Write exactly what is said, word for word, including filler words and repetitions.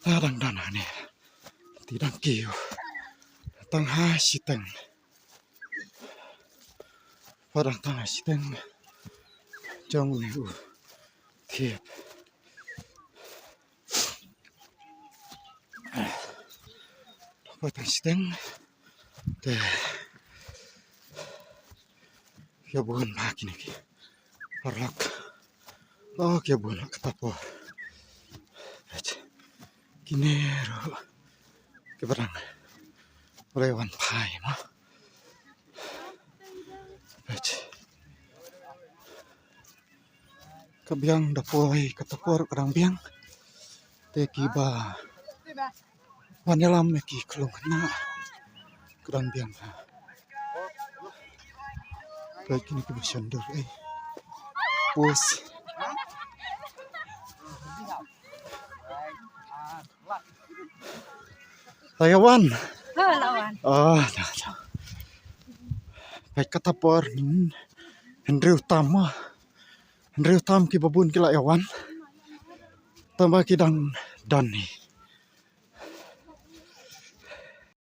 Ta dang don hangne. Te dang kiew tang ha shiteng. Pat dang tang ha shiteng jong une u thiep. Pat tang shiteng. Te ïa bun bha kine ki paralok. Oh, ïa bun ha kata por. Kine ruh kiba dang la wan phai mo. Ka biang da poi kata por ka dang biang. Te kiba wan ïalam ïa ki khlong khynnah ka dang biang. Peit kine kiba shon dur ei. Pus. La ïa wan. Ha, la wan. Ah, da, da. Peit kata por, hmm, hynriew tam ma. Hynriew tam kiba bun ki la ïa wan. Tangba ki dang don hi.